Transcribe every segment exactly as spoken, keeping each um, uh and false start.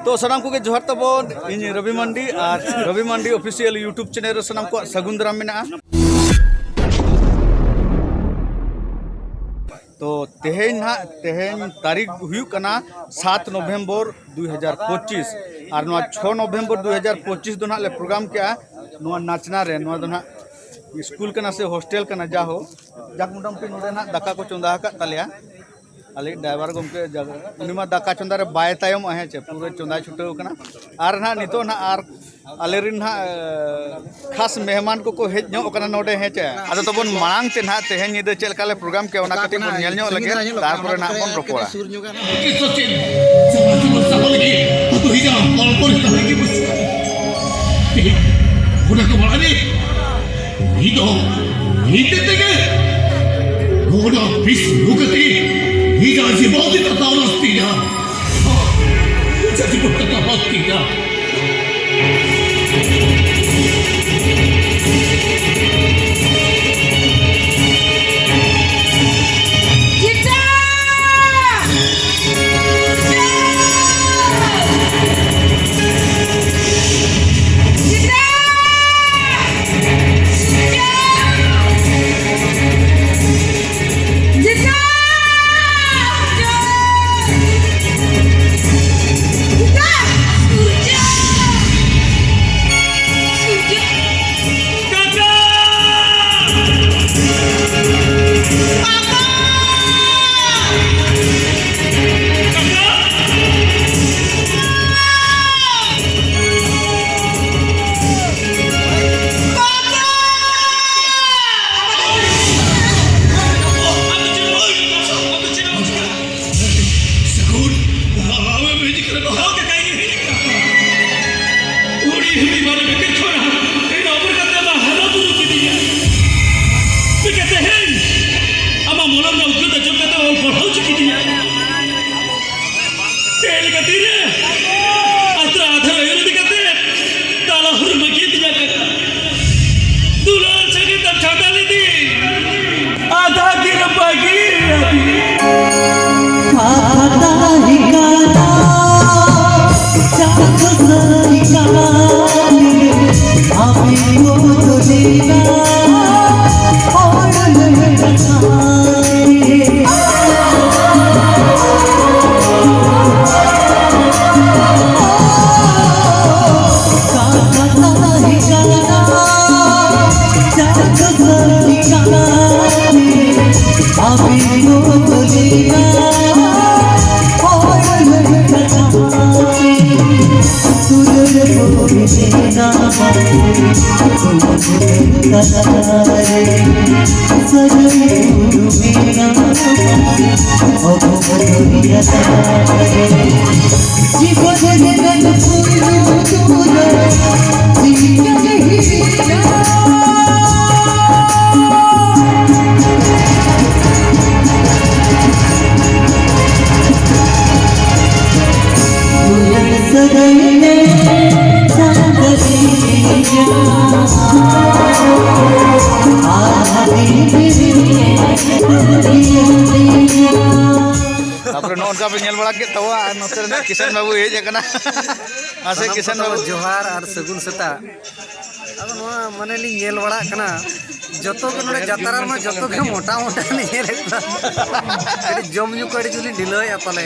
ᱛᱚ ᱥᱟᱱᱟᱢ ᱠᱚᱜᱮ ᱡᱚᱦᱟᱨ ᱛᱟᱵᱚᱱ, ᱤᱧ ᱨᱚᱵᱤ ᱢᱟᱱᱰᱤ ᱟᱨ ᱨᱚᱵᱤ ᱢᱟᱱᱰᱤ ᱚᱯᱷᱤᱥᱤᱭᱟᱞ YouTube ᱪᱮᱱᱮᱞ ᱨᱮ ᱥᱟᱱᱟᱢ ᱠᱚᱣᱟᱜ ᱥᱟᱹᱜᱩᱱ ᱫᱟᱨᱟᱢ ᱢᱮᱱᱟᱜᱼᱟ᱾ ᱛᱚ ᱛᱮᱦᱮᱧ ᱱᱟᱦᱟᱜ, ᱛᱮᱦᱮᱧ ᱛᱟᱹᱨᱤᱠᱷ ᱦᱩᱭᱩᱜ ᱠᱟᱱᱟ ᱥᱟᱛ ᱱᱚᱵᱷᱮᱢᱵᱚᱨ ᱫᱩᱭ ᱦᱟᱡᱟᱨ ᱯᱚᱸᱪᱤᱥ, ᱟᱨ ᱱᱚᱣᱟ ᱪᱷᱚ ᱱᱚᱵᱷᱮᱢᱵᱚᱨ ᱫᱩᱭ ᱦᱟᱡᱟᱨ ᱯᱚᱸᱪᱤᱥ ᱫᱚ ᱱᱟᱦᱟᱜ ᱞᱮ ᱯᱨᱳᱜᱨᱟᱢ ᱠᱮᱜᱼᱟ ᱱᱚᱣᱟ ᱱᱟᱪᱱᱟ ᱨᱮ᱾ ᱱᱚᱣᱟ ᱫᱚ ᱱᱟᱦᱟᱜ ᱥᱠᱩᱞ ᱠᱟᱱᱟ ᱥᱮ ᱦᱳᱥᱴᱮᱞ ᱠᱟᱱᱟ, ᱡᱟᱦᱳ ᱡᱟᱠ, ᱢᱚᱴᱟᱢᱩᱴᱤ ᱱᱚᱰᱮ ᱱᱟᱦᱟᱜ ᱫᱟᱠᱟ ᱠᱚ ᱪᱚᱸᱫᱟ ᱟᱠᱟᱫ ᱛᱟᱞᱮᱭᱟ᱾ ᱟᱞᱮ ᱰᱨᱟᱭᱵᱷᱟᱨ ᱜᱚᱢᱠᱮ ᱡᱟ-, ᱩᱱᱤ ᱢᱟ ᱫᱟᱠᱟ ᱪᱚᱸᱫᱟ ᱨᱮ ᱵᱟᱭ ᱛᱟᱭᱚᱢᱚᱜᱼᱟ, ᱦᱮᱸ ᱪᱮ, ᱯᱩᱨᱟᱹ ᱪᱚᱸᱫᱟᱭ ᱪᱷᱩᱴᱟᱹᱣ ᱠᱟᱱᱟ᱾ ᱟᱨ ᱱᱟᱦᱟᱜ ᱱᱤᱛᱚᱜ ᱱᱟᱦᱟᱜ ᱟᱨ ᱟᱞᱮ ᱨᱮᱱ ᱱᱟᱦᱟᱜ, ᱮ, ᱠᱷᱟᱥ ᱢᱮᱦᱢᱟᱱ ᱠᱚᱠᱚ ᱦᱮᱡ ᱧᱚᱜ ᱠᱟᱱᱟ ᱱᱚᱰᱮ, ᱦᱮᱸ ᱪᱮ᱾ ᱟᱫᱚ ᱛᱟᱵᱚᱱ ᱢᱟᱲᱟᱝ ᱛᱮ ᱱᱟᱦᱟᱜ ᱛᱮᱦᱮᱧ ᱧᱤᱫᱟᱹ ᱪᱮᱫ ᱞᱮᱠᱟ ᱞᱮ ᱯᱨᱳᱜᱨᱟᱢ ᱠᱮᱜᱼᱟ, ᱚᱱᱟ ᱠᱟᱹᱴᱤᱡ ᱵᱚᱱ ᱧᱮᱞ ᱧᱚᱜ ᱞᱮᱜᱮ, ᱛᱟᱨᱯᱚᱨᱮ ᱱᱟᱦᱟᱜ ᱵᱚᱱ ᱨᱚᱯᱚᱲᱟ᱾ ᱥᱚᱪᱤᱱ, ᱥᱚᱪᱤᱱ ᱥᱟᱦᱚᱞ ᱜᱮ, ᱟᱫᱚ ᱦᱤᱡᱩᱜ ᱟᱢ, ᱚᱞ ᱠᱚᱨᱮ ᱛᱟᱦᱮᱸ ᱜᱮ ᱵᱩᱡᱷᱟᱹᱜᱼᱟ᱾ ᱛᱮᱦᱮᱧ ᱚᱱᱟ ᱠᱚ ᱵᱟᱲᱟᱭ ᱢᱮ᱾ ᱤᱧ ᱫᱚ ᱤᱧ ᱛᱮᱜᱮ ᱱᱚᱣᱟ ᱵᱤᱥᱱᱩ ᱠᱟᱛᱮ ᱤᱧᱟᱹᱜ ᱡᱤᱵᱚᱱ ᱫᱚᱧ ᱦᱟᱛᱟᱣ ᱞᱟᱹᱠᱛᱤᱭᱟ᱾ ᱤᱧᱟᱹᱜ ᱡᱤᱵᱚᱱ ᱦᱟᱛᱟᱣ ᱞᱟᱹᱠᱛᱤᱭᱟ᱾ ᱛᱟᱯᱚᱨᱮ ᱱᱚᱜᱼᱚ ᱱᱚᱝᱠᱟ ᱯᱮ ᱧᱮᱞ ᱵᱟᱲᱟ ᱠᱮᱫ ᱛᱟᱵᱚᱱᱟ, ᱟᱨ ᱱᱚᱛᱮ ᱨᱮᱱᱟᱜ ᱠᱤᱥᱟᱱ ᱵᱟᱹᱵᱩ ᱦᱮᱡ ᱟᱠᱟᱱᱟ᱾ ᱢᱟᱥᱮ ᱥᱟᱱᱟᱢ ᱠᱤᱥᱟᱱ ᱠᱚᱫᱚ ᱵᱟᱹᱵᱩ᱾ ᱡᱚᱦᱟᱨ ᱟᱨ ᱥᱟᱹᱜᱩᱱ ᱥᱮᱛᱟᱜ᱾ ᱟᱫᱚ ᱱᱚᱣᱟ ᱢᱟᱱᱮ ᱞᱤᱧ ᱧᱮᱞ ᱵᱟᱲᱟᱜ ᱠᱟᱱᱟ, ᱡᱚᱛᱚ ᱜᱮ ᱱᱚᱰᱮ ᱡᱟᱛᱨᱟ ᱨᱮᱢᱟ ᱡᱚᱛᱚ ᱜᱮ ᱢᱚᱴᱟ ᱢᱚᱴᱟ ᱞᱤᱧ ᱧᱮᱞᱮᱫ ᱠᱚᱣᱟ᱾ ᱠᱟᱹᱴᱤᱡ ᱡᱚᱢ ᱧᱩ ᱠᱚ ᱟᱹᱰᱤ ᱡᱳᱨ ᱞᱤᱧ ᱰᱷᱤᱞᱟᱹᱣᱮᱫᱼᱟ ᱯᱟᱞᱮ᱾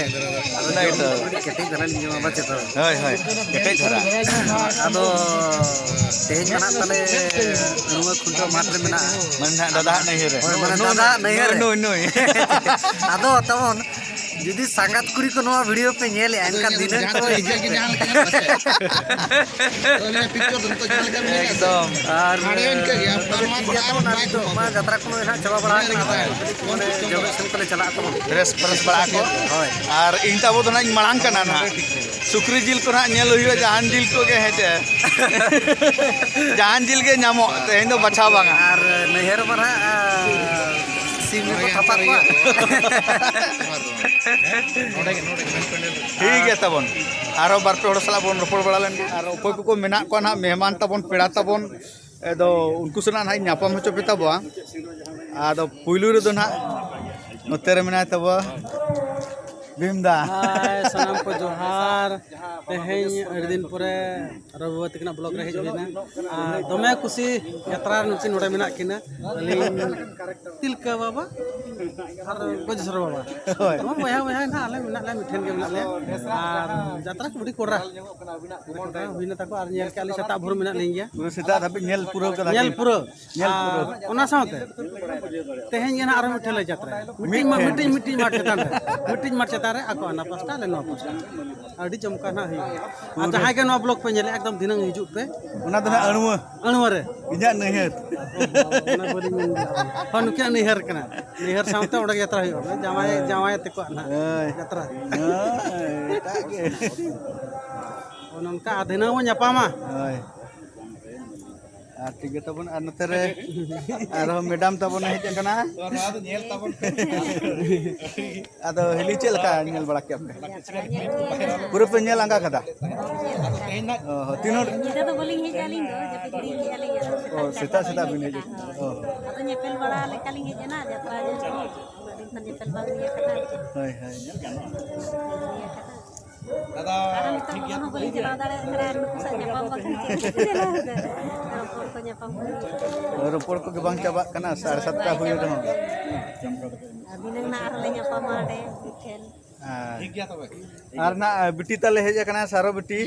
ᱟᱫᱚ ᱚᱱᱟ ᱜᱮᱛᱚ᱾ ᱠᱟᱹᱴᱤᱡ ᱠᱮᱴᱮᱡ ᱫᱷᱟᱨᱟ ᱞᱤᱧ ᱡᱚᱢᱟ ᱵᱟᱪᱮ ᱛᱚ᱾ ᱦᱳᱭ, ᱦᱳᱭ, ᱠᱮᱴᱮᱡ ᱫᱷᱟᱨᱟ᱾ ᱟᱫᱚ ᱛᱮᱦᱮᱧ ᱢᱟ ᱱᱟᱜ ᱛᱟᱞᱮ ᱱᱚᱣᱟ ᱠᱷᱩᱱᱴᱟᱹᱣ ᱢᱟᱴᱷ ᱨᱮ ᱢᱮᱱᱟᱜᱼᱟ᱾ ᱢᱟᱱᱮ ᱱᱟᱦᱟᱜ ᱫᱟᱫᱟ ᱦᱟᱜ ᱱᱟᱹᱭᱦᱟᱹᱨ ᱨᱮ᱾ ᱦᱳᱭ, ᱢᱟᱱᱮ ᱱᱩᱭ, ᱫᱟᱫᱟ ᱦᱟᱜ ᱱᱟᱹᱭᱦᱟᱹᱨ ᱨᱮ᱾ ᱱᱩᱭ, ᱱᱩᱭ, ᱱᱩᱭ᱾ ᱟᱫᱚ ᱛᱟᱵᱚᱱ ᱡᱩᱫᱤ ᱥᱟᱸᱜᱟᱛ ᱠᱩᱲᱤ ᱠᱚ ᱱᱚᱣᱟ ᱵᱷᱤᱰᱤᱭᱳ ᱯᱮ ᱧᱮᱞᱮᱜᱼᱟ, ᱮᱱᱠᱷᱟᱱ ᱫᱷᱤᱱᱟᱹᱝ ᱠᱚ ᱦᱤᱡᱩᱜ ᱯᱮ᱾ ᱮᱠᱫᱚᱢ᱾ ᱟᱨ ᱴᱷᱤᱠ ᱜᱮᱭᱟ, ᱛᱟᱵᱚᱱ ᱟᱨ ᱱᱤᱛᱚᱜ ᱢᱟ ᱡᱟᱛᱨᱟ ᱠᱚ ᱱᱟᱦᱟᱜ ᱪᱟᱵᱟ ᱵᱟᱲᱟ ᱟᱠᱟᱱᱟ, ᱟᱫᱚ ᱢᱟᱱᱮ ᱡᱚᱢ ᱥᱮᱱ ᱠᱚᱞᱮ ᱪᱟᱞᱟᱜ ᱛᱟᱵᱚᱱ᱾ ᱯᱷᱨᱮᱥ, ᱯᱷᱨᱮᱥ ᱵᱟᱲᱟ ᱠᱚ᱾ ᱦᱳᱭ᱾ ᱟᱨ ᱤᱧ ᱛᱟᱵᱚ ᱫᱚ ᱱᱟᱦᱟᱜ ᱤᱧ ᱢᱟᱲᱟᱝ ᱠᱟᱱᱟ ᱱᱟᱦᱟᱜ᱾ ᱥᱩᱠᱨᱤ ᱡᱤᱞ ᱠᱚ ᱱᱟᱦᱟᱜ ᱧᱮᱞ ᱦᱩᱭᱩᱜᱼᱟ, ᱡᱟᱦᱟᱱ ᱡᱤᱞ ᱠᱚᱜᱮ, ᱦᱮᱸ ᱪᱮ? ᱡᱟᱦᱟᱱ ᱡᱤᱞ ᱜᱮ ᱧᱟᱢᱚᱜ, ᱛᱮᱦᱮᱧ ᱫᱚ ᱵᱟᱪᱷᱟᱣ ᱵᱟᱝᱟ᱾ ᱟᱨ ᱱᱟᱹᱭᱦᱟᱹᱨ ᱢᱟ ᱱᱟᱦᱟᱜ, ᱟᱨ ᱥᱤᱢ ᱜᱮᱠᱚ ᱛᱷᱟᱯᱟ ᱠᱚᱣᱟ᱾ ᱴᱷᱤᱠ ᱜᱮᱭᱟ ᱛᱟᱵᱚᱱ, ᱟᱨᱚ ᱵᱟᱨ ᱯᱮ ᱦᱚᱲ ᱥᱟᱞᱟᱜ ᱵᱚᱱ ᱨᱚᱯᱚᱲ ᱵᱟᱲᱟ ᱞᱮᱱ ᱜᱮ᱾ ᱟᱨ ᱚᱠᱚᱭ ᱠᱚᱠᱚ ᱢᱮᱱᱟᱜ ᱠᱚᱣᱟ ᱱᱟᱦᱟᱜ, ᱢᱮᱦᱢᱟᱱ ᱛᱟᱵᱚᱱ, ᱯᱮᱲᱟ ᱛᱟᱵᱚᱱ, ᱟᱫᱚ ᱩᱱᱠᱩ ᱥᱟᱞᱟᱜ ᱱᱟᱦᱟᱜ ᱤᱧ ᱧᱟᱯᱟᱢ ᱦᱚᱪᱚ ᱯᱮ ᱛᱟᱵᱚᱣᱟ᱾ ᱟᱫᱚ ᱯᱩᱭᱞᱩ ᱨᱮᱫᱚ ᱱᱟᱦᱟᱜ ᱱᱚᱛᱮ ᱨᱮ ᱢᱮᱱᱟᱭ ᱛᱟᱵᱚᱣᱟ ᱵᱷᱤᱢ ᱫᱟ᱾ ᱦᱟᱭ, ᱥᱟᱱᱟᱢ ᱠᱚ ᱡᱚᱦᱟᱨ᱾ ᱛᱮᱦᱮᱧ ᱟᱹᱰᱤ ᱫᱤᱱ ᱯᱚᱨᱮ ᱨᱚᱵᱤ ᱵᱟᱵᱟ ᱛᱟᱹᱠᱤᱱᱟᱜ ᱵᱞᱚᱜ ᱨᱮ ᱦᱮᱡ ᱦᱩᱭᱱᱟ᱾ ᱟᱨ ᱫᱚᱢᱮ ᱠᱩᱥᱤ ᱡᱟᱛᱨᱟ ᱨᱮ ᱱᱩᱠᱤᱱ ᱱᱚᱰᱮ ᱢᱮᱱᱟᱜ ᱠᱤᱱᱟ᱾ ᱟᱹᱞᱤᱧ ᱛᱤᱞᱠᱟᱹ ᱵᱟᱵᱟ ᱟᱨ ᱵᱚᱡᱽᱥᱚᱨ ᱵᱟᱵᱟ᱾ ᱦᱳᱭ᱾ ᱱᱚᱣᱟ ᱵᱚᱭᱦᱟ ᱵᱚᱭᱦᱟ ᱜᱮ ᱱᱟᱦᱟᱜ ᱟᱞᱮ ᱢᱮᱱᱟᱜ ᱞᱮᱭᱟ, ᱢᱤᱫ ᱴᱷᱮᱱ ᱜᱮ ᱢᱮᱱᱟᱜ ᱞᱮᱭᱟ᱾ ᱟᱨ ᱡᱟᱛᱨᱟ ᱠᱚ ᱟᱹᱰᱤ ᱠᱚᱰᱨᱟ᱾ ᱦᱩᱭᱱᱟ ᱛᱟᱠᱚ ᱟᱨ ᱧᱮᱞ ᱠᱮᱜᱼᱟ ᱞᱤᱧ ᱥᱮᱛᱟᱜ ᱵᱷᱳᱨ ᱢᱮᱱᱟᱜ ᱞᱤᱧ ᱜᱮᱭᱟ᱾ ᱯᱩᱨᱟᱹ ᱥᱮᱛᱟᱜ ᱫᱷᱟᱹᱵᱤᱡ ᱧᱮᱞ ᱯᱩᱨᱟᱹᱣ ᱠᱟᱫᱟ ᱧᱮᱞ ᱠᱤᱱ? ᱯᱩᱨᱟᱹᱣ᱾ ᱧᱮᱞ ᱟᱨ ᱯᱩᱨᱟᱹᱣ᱾ ᱚᱱᱟ ᱥᱟᱶᱛᱮ ᱛᱮᱦᱮᱧ ᱜᱮ ᱱᱟᱦᱟᱜ ᱟᱨᱚ ᱢᱤᱫᱴᱷᱮᱱ ᱞᱮ ᱡᱟᱛᱨᱟᱭᱟ᱾ ᱢᱤᱫᱴᱤᱡ ᱢᱟ-, ᱢᱤᱫᱴᱷᱮᱱ᱾ ᱢᱤᱫᱴᱤᱡ, ᱢᱤᱫᱴᱤᱡ ᱢᱟᱴᱷ ᱪᱮᱛᱟᱱ ᱨᱮ᱾ ᱢᱤᱫᱴᱤᱡ ᱢᱟᱴᱷ ᱪᱮᱛᱟᱱ ᱨᱮ ᱟᱠᱚ ᱦᱟᱱᱟ ᱯᱟᱥᱴᱟ, ᱟᱞᱮ ᱱᱚᱣᱟ ᱯᱟᱥᱴᱟ᱾ ᱟᱹᱰᱤ ᱡᱚᱢᱠᱟᱣ ᱱᱟᱦᱟᱜ ᱦᱩᱭᱩᱜᱼᱟ᱾ ᱟᱨ ᱡᱟᱦᱟᱸᱭ ᱜᱮ ᱱᱚᱣᱟ ᱵᱞᱚᱜ ᱯᱮ ᱧᱮᱞᱮᱫᱼᱟ, ᱮᱠᱫᱚᱢ ᱫᱷᱤᱱᱟᱹᱝ ᱦᱤᱡᱩᱜ ᱯᱮ᱾ ᱚᱱᱟ ᱫᱚ ᱱᱟᱦᱟᱜ ᱟᱹᱲᱩᱣᱟᱹ᱾ ᱟᱹᱲᱩᱣᱟᱹ ᱨᱮ᱾ ᱤᱧᱟᱹᱜ ᱱᱟᱹᱭᱦᱟᱹᱨ᱾ ᱚᱱᱟ ᱵᱟᱹᱞᱤᱧ ᱢᱮᱱ ᱫᱟᱲᱮᱭᱟᱜᱼᱟ᱾ ᱦᱳᱭ, ᱱᱩᱠᱤᱱᱟᱜ ᱱᱟᱹᱭᱦᱟᱹᱨ ᱠᱟᱱᱟ᱾ ᱱᱟᱹᱭᱦᱟᱹᱨ ᱥᱟᱶᱛᱮ ᱚᱸᱰᱮ ᱡᱟᱛᱨᱟ ᱦᱩᱭᱩᱜᱼᱟ᱾ ᱡᱟᱶᱟᱭ, ᱦᱳᱭ᱾ ᱡᱟᱶᱟᱭ ᱛᱟᱠᱚᱣᱟᱜ ᱱᱟᱦᱟᱜ ᱦᱳᱭ᱾ ᱡᱟᱛᱨᱟ᱾ ᱦᱳᱭ, ᱮᱴᱟᱜ ᱜᱮ᱾ ᱚᱱᱮ ᱚᱱᱠᱟ ᱟᱨ ᱫᱷᱤᱱᱟᱹᱝ ᱵᱚᱱ ᱧᱟᱯᱟᱢᱟ᱾ ᱦᱳᱭ᱾ ᱟᱨ ᱴᱷᱤᱠ ᱜᱮ ᱛᱟᱵᱚᱱ, ᱟᱨ ᱱᱚᱛᱮ ᱨᱮ ᱟᱨᱦᱚᱸ ᱢᱮᱰᱟᱢ ᱛᱟᱵᱚᱱ ᱦᱮᱡ ᱟᱠᱟᱱᱟ᱾ ᱱᱚᱣᱟ ᱫᱚ ᱧᱮᱞ ᱛᱟᱵᱚᱱ ᱯᱮ᱾ ᱟᱫᱚ ᱦᱤᱞᱤ ᱪᱮᱫ ᱞᱮᱠᱟ ᱧᱮᱞ ᱵᱟᱲᱟ ᱠᱮᱫ ᱯᱮ? ᱯᱩᱨᱟᱹ ᱯᱮ ᱧᱮᱞ ᱟᱸᱜᱟ ᱠᱟᱫᱟ? ᱚ, ᱛᱤᱱ ᱦᱚᱲ? ᱧᱤᱫᱟᱹ ᱫᱚ ᱵᱟᱹᱞᱤᱧ ᱦᱮᱡ ᱟᱹᱞᱤᱧ ᱫᱚ, ᱡᱟᱹᱯᱤᱫ ᱞᱤᱧ ᱦᱮᱡ ᱟᱹᱞᱤᱧ᱾ ᱚ, ᱥᱮᱛᱟᱜ ᱥᱮᱛᱟᱜ ᱵᱤᱱ ᱦᱮᱡ ᱟᱠᱟᱱᱟ᱾ ᱚ᱾ ᱟᱫᱚ ᱧᱮᱯᱮᱞ ᱵᱟᱲᱟ ᱞᱮᱠᱟᱞᱤᱧ ᱦᱮᱡ ᱮᱱᱟ, ᱡᱟᱛᱨᱟ ᱧᱮᱞ ᱠᱚ᱾ ᱩᱱᱟᱹᱜ ᱫᱤᱱ ᱠᱷᱚᱱ ᱧᱮᱯᱮᱞ ᱵᱟᱝ ᱦᱩᱭ ᱟᱠᱟᱱᱟ᱾ ᱦᱳᱭ, ᱦᱳᱭ᱾ ᱫᱟᱫᱟ, ᱟᱨ ᱱᱤᱛᱚᱜ ᱴᱷᱤᱠ ᱜᱮᱭᱟ ᱚᱱᱟ ᱦᱚᱸ ᱛᱚᱵᱮ᱾ ᱵᱟᱹᱞᱤᱧ ᱪᱟᱞᱟᱣ ᱫᱟᱲᱮᱭᱟᱜ ᱠᱟᱱᱟ, ᱟᱨ ᱱᱩᱠᱩ ᱥᱟᱶ ᱧᱟᱯᱟᱢ ᱵᱟᱠᱷᱟᱱ ᱪᱮᱫ ᱞᱮᱠᱟ ᱨᱚᱯᱚᱲ ᱠᱚ ᱧᱟᱯᱟᱢ ᱠᱚ ᱦᱩᱭᱩᱜᱼᱟ᱾ ᱨᱚᱯᱚᱲ ᱠᱚᱜᱮ ᱵᱟᱝ ᱪᱟᱵᱟᱜ ᱠᱟᱱᱟ, ᱥᱟᱲᱮ ᱥᱟᱛᱴᱟ ᱦᱩᱭ ᱨᱮᱦᱚᱸ᱾ ᱟᱨ ᱫᱷᱤᱱᱟᱹᱝ ᱱᱟᱜ ᱟᱨᱦᱚᱸ ᱞᱮ ᱧᱟᱯᱟᱢᱟ ᱚᱸᱰᱮ ᱢᱤᱫ ᱴᱷᱮᱱ᱾ ᱦᱮᱸ᱾ ᱴᱷᱤᱠ ᱜᱮᱭᱟ ᱛᱚᱵᱮ᱾ ᱟᱨ ᱱᱟᱜ ᱵᱤᱴᱤ ᱛᱟᱞᱮ ᱦᱮᱡ ᱟᱠᱟᱱᱟ, ᱥᱟᱨᱚ ᱵᱤᱴᱤ᱾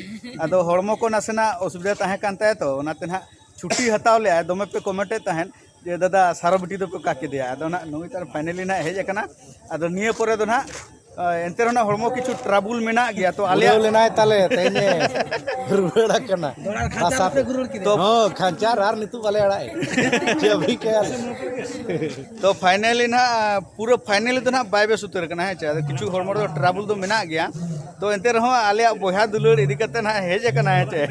ᱟᱫᱚ ᱦᱚᱲᱢᱚ ᱠᱚ ᱱᱟᱥᱮᱱᱟᱜ ᱚᱥᱩᱵᱤᱫᱷᱟ ᱛᱟᱦᱮᱸ ᱠᱟᱱ ᱛᱟᱭᱟ, ᱛᱚ ᱚᱱᱟᱛᱮ ᱱᱟᱜ ᱪᱷᱩᱴᱤ ᱦᱟᱛᱟᱣ ᱞᱮᱜᱼᱟᱭ᱾ ᱫᱚᱢᱮ ᱯᱮ ᱠᱚᱢᱮᱱᱴ ᱮᱫ ᱛᱟᱦᱮᱸᱫ ᱡᱮ, "ᱫᱟᱫᱟ, ᱥᱟᱨᱚ ᱵᱤᱴᱤ ᱫᱚᱯᱮ ᱚᱠᱟ ᱠᱮᱫᱮᱭᱟ?" ᱟᱫᱚ ᱱᱟᱜ ᱱᱩᱭ ᱛᱟᱨ ᱯᱷᱟᱭᱱᱮᱞᱤ ᱱᱟᱜ ᱦᱮᱡ ᱟᱠᱟᱱᱟ᱾ ᱟᱫᱚ ᱱᱤᱭᱟᱹ ᱯᱚᱨᱮ ᱫᱚ ᱱᱟᱜ, ᱮᱱᱛᱮ ᱨᱮᱦᱚᱸ ᱱᱟᱜ ᱦᱚᱲᱢᱚ ᱠᱤᱪᱷᱩ ᱴᱨᱟᱵᱩᱞ ᱢᱮᱱᱟᱜ ᱜᱮᱭᱟ, ᱛᱚ ᱟᱞᱮᱭᱟᱜ ᱯᱩᱨᱟᱹᱣ ᱞᱮᱱᱟᱭ ᱛᱟᱞᱮ, ᱛᱮᱦᱮᱧᱮ ᱨᱩᱣᱟᱹᱲ ᱟᱠᱟᱱᱟ᱾ ᱫᱚᱲᱟ ᱠᱷᱟᱱᱪᱟᱨ ᱟᱥᱟ ᱯᱮ ᱛᱮ᱾ ᱜᱩᱨᱩᱲ ᱠᱮᱫᱟ᱾ ᱦᱚᱸ, ᱠᱷᱟᱱᱪᱟᱨ ᱟᱨ ᱱᱤᱛᱚᱜ ᱵᱟᱞᱮ ᱟᱲᱟᱜ ᱮ᱾ ᱪᱮᱫ ᱵᱷᱤᱠᱟᱭᱟ? ᱛᱚ ᱯᱷᱟᱭᱱᱮᱞᱤ ᱱᱟᱜ, ᱯᱩᱨᱟᱹ ᱯᱷᱟᱭᱱᱮᱞᱤ ᱫᱚ ᱱᱟᱜ ᱵᱟᱭ ᱵᱮᱥ ᱩᱛᱟᱹᱨ ᱟᱠᱟᱱᱟ, ᱦᱮᱸ ᱪᱮ? ᱟᱫᱚ ᱠᱤᱪᱷᱩ ᱦᱚᱲᱢᱚ ᱨᱮᱫᱚ ᱴᱨᱟᱵᱩᱞ ᱫᱚ ᱢᱮᱱᱟᱜ ᱜᱮᱭᱟ᱾ ᱛᱚ ᱮᱱᱛᱮ ᱨᱮᱦᱚᱸ ᱟᱞᱮᱭᱟᱜ ᱵᱚᱭᱦᱟ ᱫᱩᱞᱟᱹᱲ ᱤᱫᱤ ᱠᱟᱛᱮ ᱱᱟᱜ ᱦᱮᱡ ᱟᱠᱟᱱᱟ, ᱦᱮᱸ ᱪᱮ?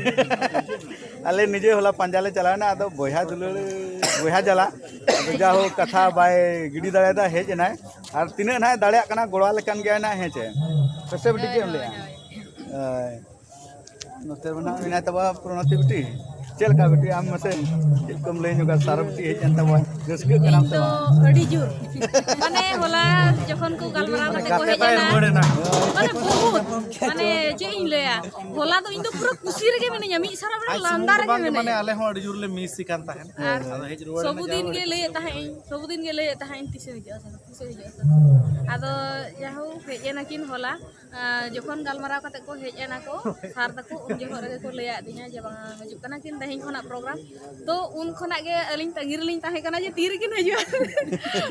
ᱟᱞᱮ ᱱᱤᱡᱮ ᱦᱚᱞᱟ ᱯᱟᱸᱡᱟ ᱞᱮ ᱪᱟᱞᱟᱣ ᱮᱱᱟ, ᱟᱫᱚ ᱵᱚᱭᱦᱟ ᱫᱩᱞᱟᱹᱲ, ᱵᱚᱭᱦᱟ ᱡᱟᱞᱟ, ᱟᱫᱚ ᱡᱟ ᱦᱳᱠ ᱠᱟᱛᱷᱟ ᱵᱟᱭ ᱜᱤᱰᱤ ᱫᱟᱲᱮᱭᱟᱫᱟ, ᱦᱮᱡ ᱮᱱᱟᱭ᱾ ᱟᱨ ᱛᱤᱱᱟᱹᱜ ᱱᱟᱜ ᱫᱟᱲᱮᱭᱟᱜ ᱠᱟᱱᱟ, ᱜᱚᱲᱚ ᱟᱞᱮ ᱠᱟᱱ ᱜᱮᱭᱟᱭ ᱱᱟᱜ, ᱦᱮᱸ ᱪᱮ? ᱥᱮ ᱵᱤᱴᱤ, ᱪᱮᱫ ᱮᱢ ᱞᱟᱹᱭᱟ? ᱦᱳᱭ᱾ ᱱᱚᱛᱮ ᱨᱮ ᱱᱟᱜ ᱢᱮᱱᱟᱭ ᱛᱟᱵᱚᱱᱟ ᱯᱨᱚᱱᱚᱛᱤ ᱵᱤᱴᱤ᱾ ᱪᱮᱫ ᱞᱮᱠᱟ ᱵᱤᱴᱤ, ᱟᱢ ᱢᱟᱥᱮ ᱪᱮᱫ ᱠᱚᱢ ᱞᱟᱹᱭ ᱧᱚᱜᱟ? ᱥᱟᱨᱚ ᱵᱤᱴᱤ ᱦᱮᱡ ᱮᱱ ᱛᱟᱵᱚᱱᱟ, ᱨᱟᱹᱥᱠᱟᱹᱜ ᱠᱟᱱᱟᱢ ᱤᱧ ᱥᱮ ᱫᱚ ᱵᱟᱝ? ᱟᱹᱰᱤ ᱡᱳᱨ, ᱢᱟᱱᱮ, ᱦᱚᱞᱟ ᱡᱚᱠᱷᱚᱱ ᱠᱚ ᱜᱟᱞᱢᱟᱨᱟᱣ ᱠᱟᱛᱮ ᱠᱚ ᱦᱮᱡ ᱮᱱᱟ, ᱢᱟᱱᱮ, ᱵᱚᱦᱩᱛ, ᱢᱟᱱᱮ, ᱪᱮᱫ ᱤᱧ ᱞᱟᱹᱭᱟ, ᱦᱚᱞᱟ ᱫᱚ ᱤᱧ ᱫᱚ ᱯᱩᱨᱟᱹ ᱠᱩᱥᱤ ᱨᱮᱜᱮ ᱢᱤᱱᱟᱹᱧᱟ, ᱢᱤᱫ ᱥᱟᱨᱟ ᱵᱮᱲᱟ ᱟᱡ ᱞᱟᱸᱫᱟ ᱥᱩᱢᱩᱝ ᱫᱚ ᱨᱮᱜᱮ ᱵᱟᱝ ᱜᱮ, ᱢᱤᱱᱟᱹᱧᱟ᱾ ᱢᱟᱱᱮ, ᱟᱞᱮ ᱦᱚᱸ ᱟᱹᱰᱤ ᱡᱳᱨ ᱞᱮ ᱢᱤᱥ ᱮ ᱠᱟᱱ ᱛᱟᱦᱮᱸᱫ᱾ ᱟᱨ ᱟᱫᱚ ᱦᱮᱡ ᱨᱩᱣᱟᱹᱲ ᱮᱱᱟ, ᱥᱚᱵᱩᱫᱤᱱ ᱡᱟᱣ ᱜᱮ ᱨᱮ᱾ ᱞᱟᱹᱭᱮᱫ ᱛᱟᱦᱮᱸᱫ ᱤᱧ, ᱥᱚᱵᱩᱫᱤᱱ ᱜᱮ ᱞᱟᱹᱭᱮᱫ ᱛᱟᱦᱮᱸᱫ ᱤᱧ, "ᱛᱤᱥᱮ ᱦᱤᱡᱩᱜᱼᱟ ᱥᱟᱨ, ᱛᱤᱥᱮ ᱦᱤᱡᱩᱜᱼᱟ ᱥᱟᱨ?" ᱟᱫᱚ ᱡᱟᱭᱦᱳᱠ, ᱦᱮᱡ ᱮᱱᱟᱠᱤᱱ ᱦᱚᱞᱟ᱾ ᱟᱨ ᱡᱚᱠᱷᱚᱱ ᱜᱟᱞᱢᱟᱨᱟᱣ ᱠᱟᱛᱮ ᱠᱚ ᱦᱮᱡ ᱮᱱᱟ ᱠᱚ, ᱥᱟᱨ ᱛᱟᱠᱚ, ᱩᱱ ᱡᱚᱦᱚᱜ ᱨᱮᱜᱮ ᱠᱚ ᱞᱟᱹᱭ ᱟᱹᱫᱤᱧᱟ ᱡᱮ, "ᱵᱟᱝᱟ, ᱦᱤᱡᱩᱜ ᱠᱟᱱᱟ ᱠᱤᱱ, ᱛᱮᱦᱮᱧ ᱠᱷᱚᱱᱟᱜ ᱯᱨᱳᱜᱨᱟᱢ᱾ ᱛᱚ ᱩᱱ ᱠᱷᱚᱱᱟᱜ ᱜᱮ ᱟᱹᱞᱤᱧ ᱛᱟᱺᱜᱤ ᱨᱮᱞᱤᱧ ᱛᱟᱦᱮᱸ ᱠᱟᱱᱟ ᱡᱮ ᱛᱤ ᱨᱮᱠᱤᱱ ᱦᱤᱡᱩᱜᱼᱟ᱾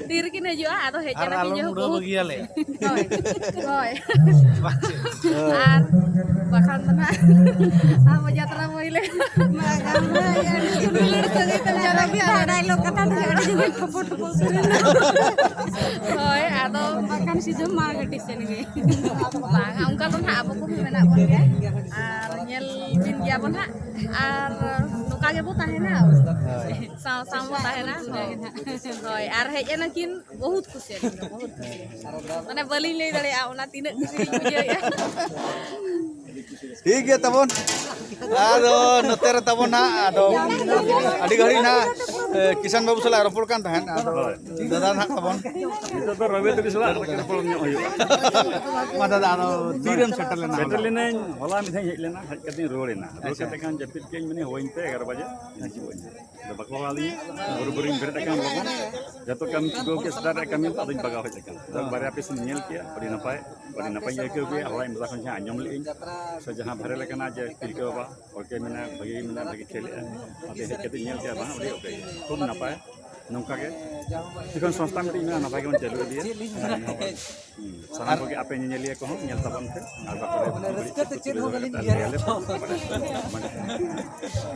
ᱛᱤ ᱨᱮᱠᱤᱱ ᱦᱤᱡᱩᱜᱼᱟ᱾ ᱟᱫᱚ ᱦᱮᱡ ᱟᱨ ᱮᱱᱟ ᱠᱤᱱ, ᱟᱞᱚᱢ ᱡᱮᱦᱳᱠ, ᱩᱰᱟᱹᱣ ᱵᱚᱦᱩᱛ ᱵᱟᱹᱜᱤᱭᱟᱞᱮ᱾ ᱦᱳᱭ, ᱦᱳᱭ᱾ ᱟᱨ ᱵᱟᱠᱷᱟᱱ ᱫᱚ ᱱᱟᱜ ᱟᱵᱚ ᱡᱟᱛᱨᱟ ᱵᱚᱭ ᱞᱮ ᱰᱟᱭᱞᱚᱜ ᱠᱟᱛᱷᱟ ᱫᱚ ᱟᱹᱰᱤ ᱡᱳᱨ ᱴᱷᱚᱯᱚ ᱴᱷᱚᱯᱚ ᱥᱮᱨᱮᱧ᱾ ᱦᱳᱭ, ᱟᱫᱚ ᱵᱟᱠᱷᱟᱱ ᱥᱤᱫᱷᱟᱹ ᱢᱟ ᱜᱟᱹᱰᱤ ᱥᱮᱱ ᱜᱮ᱾ ᱵᱟᱝᱟ, ᱚᱱᱠᱟ ᱫᱚ ᱱᱟᱜ ᱟᱵᱚ ᱠᱚᱦᱚᱸ ᱢᱮᱱᱟᱜ ᱵᱚᱱ ᱜᱮᱭᱟ ᱟᱨ ᱧᱮᱞ ᱵᱤᱱ ᱜᱮᱭᱟ ᱵᱚᱱ ᱦᱟᱸᱜ᱾ ᱟᱨ ᱱᱚᱝᱠᱟ ᱜᱮᱵᱚ ᱛᱟᱦᱮᱱᱟ᱾ ᱥᱟᱶ ᱥᱟᱶ ᱵᱚ ᱛᱟᱦᱮᱱᱟ᱾ ᱦᱳᱭ, ᱟᱨ ᱦᱮᱡ ᱮᱱᱟ ᱠᱤᱱ, ᱵᱚᱦᱩᱛ ᱠᱩᱥᱤ ᱟᱹᱞᱤᱧ ᱫᱚ, ᱵᱚᱦᱩᱛ ᱠᱩᱥᱤ᱾ ᱢᱟᱱᱮ ᱵᱟᱹᱞᱤᱧ ᱞᱟᱹᱭ ᱫᱟᱲᱮᱭᱟᱜᱼᱟ ᱚᱱᱟ ᱛᱤᱱᱟᱹᱜ ᱠᱩᱥᱤ ᱞᱤᱧ ᱵᱩᱡᱷᱟᱹᱣᱮᱫᱼᱟ᱾ ᱴᱷᱤᱠ ᱜᱮᱭᱟ ᱛᱟᱵᱚᱱ᱾ ᱟᱫᱚ ᱱᱚᱛᱮ ᱨᱮ ᱛᱟᱵᱚᱱ ᱱᱟᱜ, ᱟᱫᱚ ᱟᱹᱰᱤ ᱜᱷᱟᱹᱲᱤᱡ ᱱᱟᱜ, ᱮ, ᱠᱤᱥᱟᱱ ᱵᱟᱹᱵᱩ ᱥᱟᱞᱟᱜ ᱨᱚᱯᱚᱲ ᱠᱟᱱ ᱛᱟᱦᱮᱸᱫ᱾ ᱟᱫᱚ ᱫᱟᱫᱟ ᱱᱟᱜ ᱛᱟᱵᱚᱱ᱾ ᱱᱤᱛᱚᱜ ᱫᱚ ᱨᱚᱵᱤ ᱛᱟᱠᱚ ᱥᱟᱞᱟᱜ ᱨᱚᱯᱚᱲ ᱧᱚᱜ ᱦᱩᱭᱩᱜᱼᱟ᱾ ᱢᱟ ᱫᱟᱫᱟ, ᱟᱫᱚ ᱛᱤᱨᱮᱢ ᱥᱮᱴᱮᱨ ᱞᱮᱱᱟ? ᱥᱮᱴᱮᱨ ᱞᱮᱱᱟᱹᱧ, ᱦᱚᱞᱟ ᱢᱤᱫ ᱫᱷᱟᱣ ᱤᱧ ᱦᱮᱡ ᱞᱮᱱᱟ, ᱦᱮᱡ ᱠᱟᱛᱮᱧ ᱨᱩᱣᱟᱹᱲ ᱮᱱᱟ᱾ ᱨᱩᱣᱟᱹᱲ ᱟᱪᱪᱷᱟ᱾ ᱠᱟᱛᱮ ᱠᱷᱟᱱ ᱡᱟᱹᱯᱤᱫ ᱠᱮᱫᱟᱹᱧ, ᱢᱮᱱᱮ ᱦᱩᱭᱮᱱ ᱛᱮ ᱮᱜᱟᱨᱚ ᱵᱟᱡᱮ ᱦᱤᱡᱩᱜ ᱟᱹᱧ᱾ ᱟᱫᱚ ᱵᱟᱠᱚ ᱦᱚᱦᱚ ᱟᱹᱫᱤᱧᱟ, ᱵᱩᱨᱩ ᱵᱩᱨᱩᱧ ᱵᱮᱨᱮᱫ ᱟᱠᱟᱱ ᱞᱚᱜᱚᱱ, ᱡᱚᱛᱚ ᱠᱟᱹᱢᱤ ᱪᱩᱠᱟᱹᱣ ᱠᱮᱫ ᱥᱮᱛᱟᱜ ᱨᱮᱭᱟᱜ ᱠᱟᱹᱢᱤ, ᱟᱫᱚᱧ ᱵᱟᱜᱟᱣ ᱦᱮᱡ ᱟᱠᱟᱱᱟ᱾ ᱟᱫᱚ ᱵᱟᱨᱭᱟ ᱯᱤᱥ ᱤᱧ ᱧᱮᱞ ᱠᱮᱫᱼᱟ, ᱟᱹᱰᱤ ᱱᱟᱯᱟᱭ, ᱟᱹᱰᱤ ᱱᱟᱯᱟᱭ ᱤᱧ ᱟᱹᱭᱠᱟᱹᱣ ᱠᱮᱫᱼᱟ᱾ ᱦᱚᱞᱟ ᱢᱚᱪᱟ ᱠᱷᱚᱱ ᱡᱟᱦᱟᱸ ᱟᱸᱡᱚᱢ ᱞᱮᱫ ᱟᱹᱧ ᱥᱮ ᱡᱟᱦᱟᱸ ᱵᱷᱟᱭᱨᱟᱞ ᱟᱠᱟᱱᱟ ᱡᱮ ᱛᱤᱞᱠᱟᱹ ᱵᱟᱵᱟ ᱳᱠᱮ ᱢᱮᱱᱟᱜᱼᱟ, ᱵᱷᱟᱹᱜᱤ ᱢᱮᱱᱟᱜᱼᱟ, ᱵᱷᱟᱹᱜᱤ ᱠᱷᱮᱞᱮᱜᱼᱟ, ᱟᱫᱚ ᱦᱮᱡ ᱠᱟᱛᱮ ᱧᱮᱞ ᱠᱮᱫᱼᱟ, ᱵᱟᱝ, ᱟᱹᱰᱤ ᱳᱠᱮ ᱜᱮᱭᱟ, ᱠᱷᱩᱵ ᱱᱟᱯᱟᱭ᱾ ᱱᱚᱝᱠᱟ ᱜᱮ ᱡᱚᱠᱷᱚᱱ ᱥᱚᱝᱥᱛᱷᱟ ᱢᱤᱫᱴᱤᱡ ᱢᱮᱱᱟᱜᱼᱟ, ᱱᱟᱯᱟᱭ ᱜᱮᱵᱚᱱ ᱪᱟᱹᱞᱩ ᱤᱫᱤᱭᱟ᱾ ᱦᱩᱸ, ᱥᱟᱱᱟᱢ ᱠᱚᱜᱮ ᱟᱯᱮ ᱧᱮᱧᱮᱞᱤᱭᱟᱹ ᱠᱚᱦᱚᱸ ᱧᱮᱞ ᱛᱟᱵᱚᱱ ᱯᱮ᱾ ᱟᱨ ᱵᱟᱠᱚ ᱨᱟᱹᱥᱠᱟᱹ ᱛᱮ ᱪᱮᱫ ᱦᱚᱸ ᱵᱟᱹᱞᱤᱧ ᱞᱟᱹᱭᱟ᱾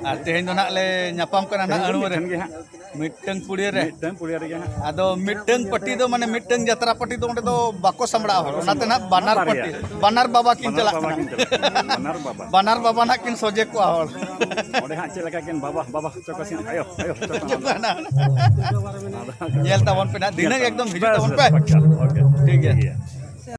ᱟᱨ ᱛᱮᱦᱮᱧ ᱫᱚ ᱱᱟᱜ ᱞᱮ ᱧᱟᱯᱟᱢ ᱠᱟᱱᱟ ᱱᱟᱜ ᱟᱹᱬᱩ ᱨᱮ, ᱴᱷᱮᱱ ᱜᱮ ᱦᱟᱸᱜ ᱢᱤᱫᱴᱟᱝ ᱯᱩᱲᱤᱭᱟᱹ ᱨᱮ᱾ ᱢᱤᱫᱴᱟᱝ ᱯᱩᱲᱤᱭᱟᱹ ᱨᱮᱜᱮ ᱦᱟᱸᱜ᱾ ᱟᱫᱚ ᱢᱤᱫᱴᱟᱝ ᱯᱟᱹᱴᱤ ᱫᱚ, ᱢᱟᱱᱮ, ᱢᱤᱫᱴᱟᱝ ᱡᱟᱛᱨᱟ ᱯᱟᱹᱴᱤ ᱫᱚ ᱚᱸᱰᱮ ᱫᱚ ᱵᱟᱠᱚ ᱥᱟᱢᱵᱲᱟᱣ ᱦᱚᱲ, ᱚᱱᱟᱛᱮ ᱱᱟᱜ ᱵᱟᱱᱟᱨ ᱵᱟᱨᱭᱟ᱾ ᱯᱟᱹᱴᱤ, ᱵᱟᱱᱟᱨ ᱵᱟᱵᱟ ᱠᱤᱱ ᱵᱟᱱᱟᱨ ᱪᱟᱞᱟᱜ ᱵᱟᱵᱟ ᱠᱟᱱᱟ᱾ ᱠᱤᱱ ᱪᱟᱞᱟᱜ ᱠᱟᱱᱟ᱾ ᱵᱟᱱᱟᱨ ᱵᱟᱵᱟ᱾ ᱵᱟᱱᱟᱨ ᱵᱟᱵᱟ ᱱᱟᱜ ᱠᱤᱱ ᱥᱚᱡᱷᱮ ᱠᱚᱣᱟ ᱦᱚᱲ᱾ ᱚᱸᱰᱮ ᱦᱟᱸᱜ ᱪᱮᱫ ᱞᱮᱠᱟ ᱠᱤᱱ ᱵᱟᱵᱟ, ᱵᱟᱵᱟ ᱦᱚᱪᱚ ᱠᱚᱣᱟ ᱥᱮ ᱟᱭᱳ, ᱟᱭᱳ ᱦᱚᱪᱚ ᱠᱚᱣᱟ᱾ ᱧᱮᱞ ᱛᱟᱵᱚᱱ ᱯᱮ ᱱᱟᱜ, ᱫᱷᱤᱱᱟᱹᱝ ᱮᱠᱫᱚᱢ ᱦᱤᱡᱩᱜ ᱵᱮᱥ, ᱛᱟᱵᱚᱱ ᱵᱮᱥ, ᱯᱮ᱾ ᱯᱟᱠᱠᱟ, ᱳᱠᱮ᱾ ᱴᱷᱤᱠ ᱜᱮᱭᱟ᱾ ᱴᱷᱤᱠ ᱜᱮᱭᱟ᱾